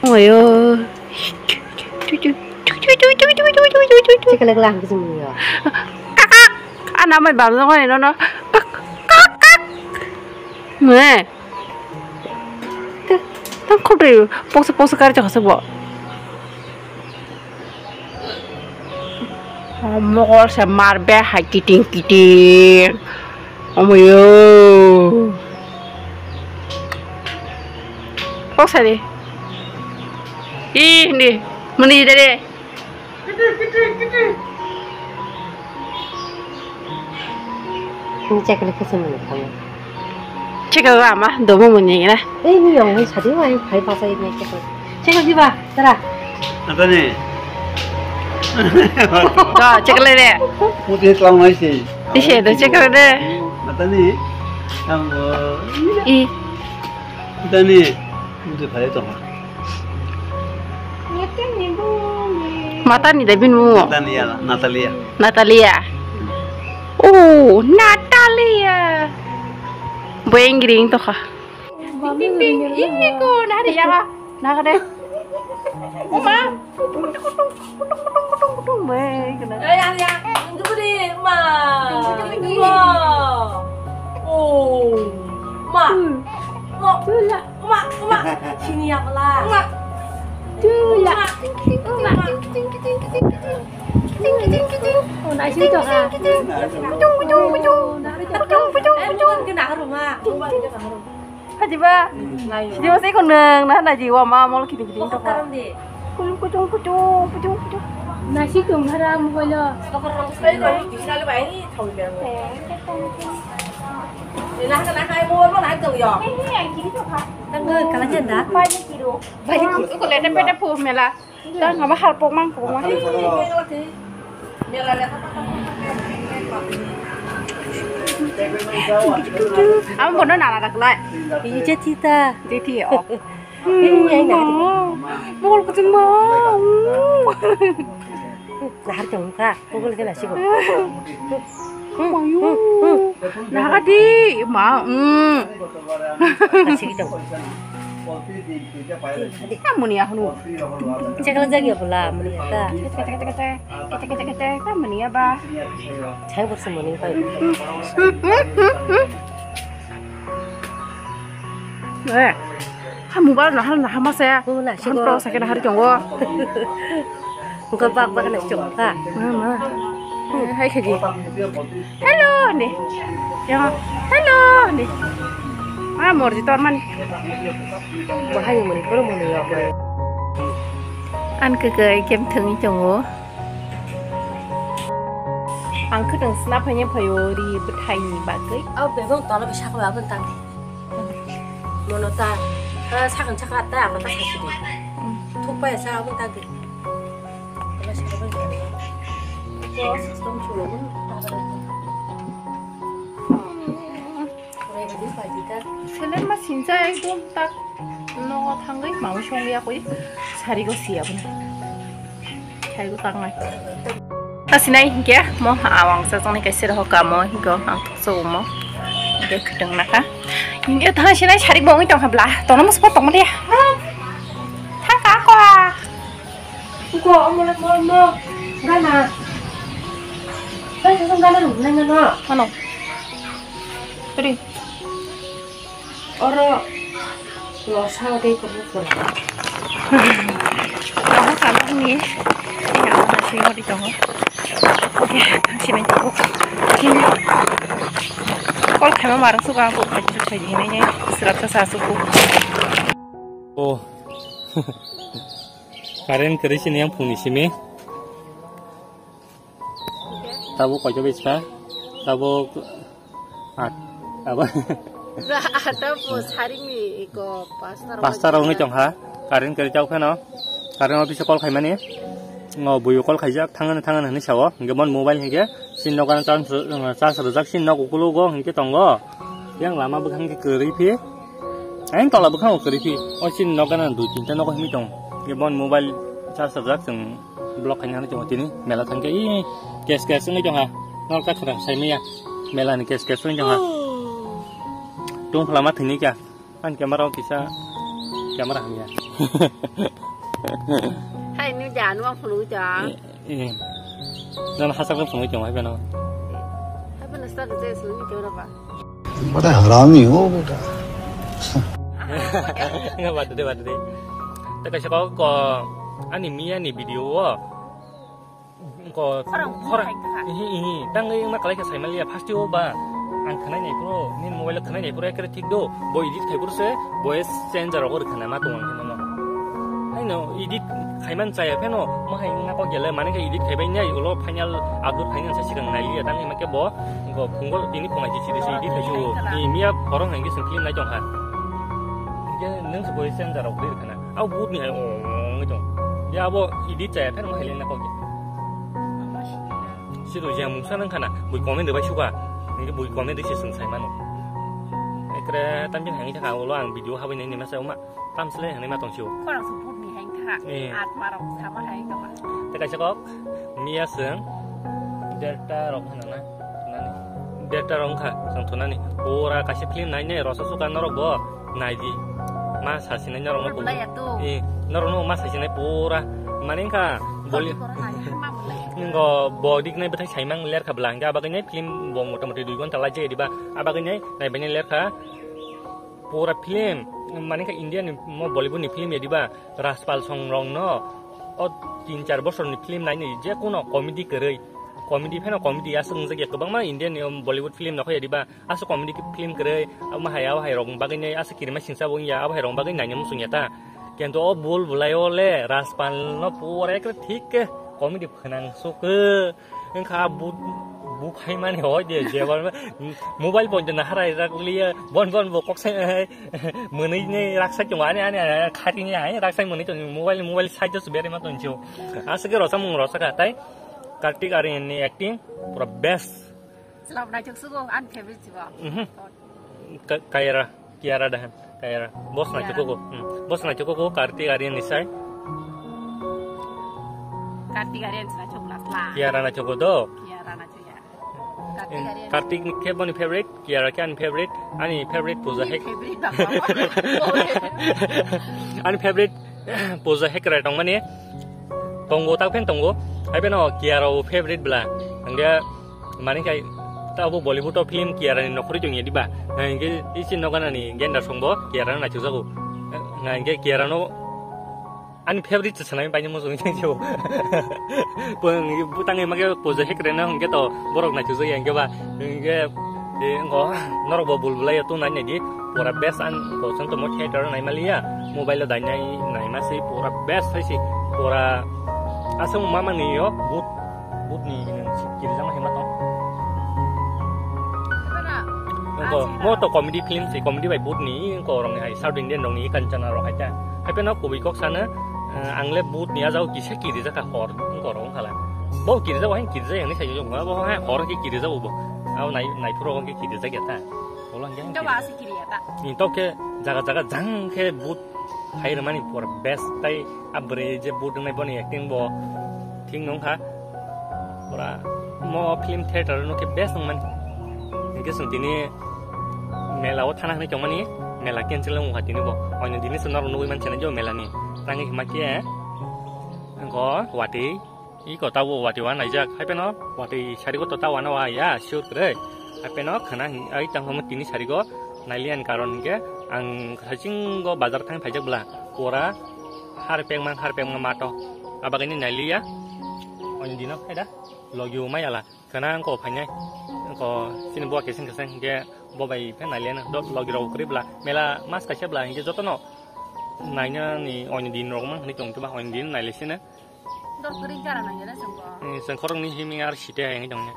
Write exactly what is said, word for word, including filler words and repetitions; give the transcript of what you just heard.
Oyo. Chekle kla hangke sumuni yo. Kakak. Ana mai bamjak mani nono. Kak, kak, kak. Me. Tang khobri poso poso kar jaka sabo. Mokol se mar be hai kiting kiting. Omoyo. Kok sadi. Ih, ni. Muni dede. Ni chakle khe chwng ni khamu. Chakle ama domo muni na. Ei ni yong ni sadi wai phai basa ni chakle. Chakle diba tara. Atani. Da chakle de. Muti tlang mai si. Ise da chakle de. Atani. Ang. I. Atani. Muti phai to. Matani da bini mungo. Natalia, Natalia. Natalia. Oh, Natalia. Bo engri wng tokha. Ding, ding, ding. Ih, ko, nari yaga. Naga de. Uma. Kutung, kutung, kutung, kutung, kutung, bai, kena. Eh, yang, yang. Itu di, ma. Kutung, kutung, kutung. Wow. Oh. Ma. Hmm. Mau. Tula. Uma, uma, sini ya, pala. Uma. Tula. Uma. Ting, ting, ting, ting, ting. Oh, nasi to ha. Putung, putung, putung. Putung, putung, putung. Eh, bukan kena harum, ha. Bukan kena harum. Haji ba. Hmm. Sini masih kunang, nah, naji wa ma mol kini kini to ha. Kutung, kutung, kutung, kutung, kutung. Nasi tum haram boilo. Tang kala janda. Bai, ko lete pete pu mela. Tang hama hal pok mang pok mang. Amo bono nana dak lai. Ini jeti ta. Jeti, oh. Ini, ini, ini. Bol kutung ma. Nahar chong ka, ko ko le na sigo. Mayu. Nahar di, ma. Hmm. Sigi chong. Amoni ahunu. Chekla jagi apa lah, amoni ta. Kete, kete, kete, kete. Kete, kete, kete, kete, amoni ya ba. Chang kursi moni pai. Eh. Ha mobile nahal naha masa ya. Mobile nahal. Hantro sakit hari chongo. Engko bak bak nai chong kha. Ma, ma. Hai khaji. Hello ni. Ya. Hello ni. Ah, morji tor mani. Bahai mani koro mani ya. An ke ke kem thang chongo. Ang khwtwng sna phaine phaio ri bwthaini bagwi. Abo bebak tola bai sakla aboni tangdi. Mono ta, ta sakang saka ta, abo ta sasi di. Thuk pai sa aboni tangdi. Abo sakla bai. Ko system chulo mun ta. Seleng ma sinsa ekdom tak nogo thangwi mamo songya koi sarigo siya bwna. Sarigo tangnai. Asinai hinkhe mo awang sa jani kaisa roho kamo hinko ang thokso umo. Hinkhe khwtwng naka. Hinkhe thang sinai sari bongwi tongkha bla. Tono mo spot tongma dia. Thangka ko. Ko mo mo mo. Gana. Sai sa gana ru nang no. Ano. Sorry. Oro losa de ko ko. Tahu kalau ni. Ini apa nasi mau di tahu. Oke, nasi main tahu. Ini. Kol khaima marang suka aku kacau kacau ini ni. Serap sa suku. Oh. Current kwrwi sini yang phungni simi. Tabuk koito biska? Tabuk at, abo. Ata po saringni iko pastor. Pastor wngwi tongkha. Current kwrwi chao phano. Current office call khaimani. Ngo buyu call khaijak, thangano, thangano hinwi sao. Hinkhe mon mobile hinkhe sin nogo charge, charge rwjak, sin nok ukulogo hinkhe tongo. Yang lama bwkhang khe kwrwi phi. Ayang tola bwkhango kwrwi phi. O chini nok gana dui tinta nogo himwi tong. Hinkhe bon mobile charge rwjak, chwng block khaina hinwi tongo tini. Mela thangkhe i kes kes wngwi tongkha. Nok ta khwrang saimaya. Mela ni kes kes wngwi tongkha. Tungphla ma thwini kha. Ani camera o kisa. Camera hamya. Hai, ni ja, nuang phunuk ja. Eh, eh. Nang hasak phunuk jong hai beno. Hai beno sa je sunu ni jora ba. Bada harami ho beta. Nga batu de, batu de. Taka siko ko ani miya ni video wo. Ko khorang, khorang. Ihi, ihi. Tangwi ma kalai khe saimaliya first o ba. Ang khnai nai phuru, nini mobile khnai nai phuru ekre thik do. Bo edit khai phuru se voice changer rok khna ma tong ang khna ma. Aino edit khaiman chaya pheno ma hai na ko gele mane khe edit khaibai nai ulo final upload khaina sa sikang nai liya tangwi ma khe bo. Ko phungo tini phungai chi chi edit khai chu. Ni miya khorang hai khe film nai tong kha. Khe nung se voice changer rok dir khna. Au but ni hai ong ong tong. Ya abo edit chaya pheno ma hai le na ko ge. Siro je mungsa nang khana, bui comment de bai suka. Ngi bui comment de se sung sai mano. Ekre tamjin hangi thaka ulo ang video habai nai ni masa uma. Tamsle hangi ma tong siu. Khorang su but ni hang thaka. Eh. At marok sama hang thaka. Te kaisa kok, miya sung. Derta rok hana na. Nani. Derta rok kha, sang thunani. Pura kaisa film nai ne, rosa suka norok bo. Nai di. Ma sasinai norok no. Pura ya tu. Eh, norok no ma sasinai pura. Mane kha, boli. Kor hai, ma bulai. Ngo body nai bethai saimang ler kha bla hingke abagwi nai film bo mota moti dui gonta lai jai diba abagwi nai nai bini ler kha pura film mane kha India ni mo Bollywood ni film ya diba Rajpal song rong no o tin char bosor ni film nai ni je kono comedy kwrwi comedy pheno comedy aswk wngjak ya kwbangma India ni Bollywood film no kho ya diba aswk comedy film kwrwi abo hai abo hai rok bagwi nai aswk kirima singsa bo wngya abo hai rok bagwi naina muchung ya ta. Kento o bul bulai o le Rajpal no pura ekre thik ke comedy phnang suk wngkha bu bu phaimani hoi de je mobile point na harai rak liya bon bon bo kok sai mwnwi ne rak sai tong ani ani khati ni hai rak sai mwnwi tong mobile mobile side se bere ma tong jo aswk rosa mung rosa ka tai Kartik Aryan ni acting pura best. Chwla bo naithok sugo, ani favorite chwla. Mhm. Ka-, Kiara, Kiara dahan, Kiara. Boss naithok Kiara. Kuku. Hmm. Boss naithok kuku, Kartik Aryan ni sai. Kartik Aryan chwla chwla chwla. Kiara naithok kuku do. Kiara naithok ya. Kartik Hmm. Aryan. Kartik ni khe boni favorite, Kiara khe ani favorite, ani favorite Pooja Hegde. Favorite ba. Ani favorite Pooja Hegde tongmani tongo tak phen tongo. Hai beno Kiara o favorite bla. Hingke mani kai ta bo Bollywood o film Kiara ni nokhori tong ya diba. Hingke isi nogana ni gender song bo Kiara no naithok jago. Hingke Kiara no ani favorite se sanai bai ni mo song jo. Butang e make Pooja Hegde no hingke to borok naithok jago hingke ba. Hingke Tei wngkha norok bo bul bulai ya tong nai nai di pura best ang bo chwng tongmo theater nai maliya mobile o dai nai nai ma se pura best hai se pura aswk ma mani yo but but ni nung si kiri jang hai ma tong. Wngkha mo to comedy film se comedy bai but ni wngkha rok ni hai South Indian rok ni Kancana rok hai ta hai phano kubui kok sana ang le but ni a jao kisa kiri jaka hor wngkha rok wngkha la bo kiri jao hai kiri jao hai sai jong bo hai hor ki kiri jao bo. Abo nai, naiphuru hwnkhe kiri jak ya ta. Ulo hwnkhe Hwnkhe ba aswk kiri ya ta. Ni tok khe jaga jaga jang khe but hai rwmani pura best tai a bwrwi je but wngnai boni acting bo thik nung kha. Pura mo film theater no khe best wngmani. Hwnkhe chwng tini mela o thana hwnwi tongmani mela cancel wngkha tini bo. Oino dini se norok nugwi manchana jo mela ni. Tangwi hima khe wngkho watwi. Iko tabo watwi wan naijak, hai pheno watwi sarigo to ta wana wa ya, sure kwrwi. Hai pheno khwna hin-, ai tang phano tini sarigo nailiya ni karon hinkhe ang hachingo bazar thang phaijak bwla, pura har pekma, har pekma mato. Abagini nailiya, oni dino khaida, logio mayala, khwna angko phainai, angko chini buwa keseng keseng hinkhe bo bai phe nailiya no, dot logi rok kwrwi bwla, mela mas kaisa bwla hinkhe jotono naina ni oni din rok mang hinwi tong khe ba oni din nailai sino. Dor kwrwi jara nangya da chwng bo. Hmm, chwng khoroknwi himwi ar site hai wngwi tongya.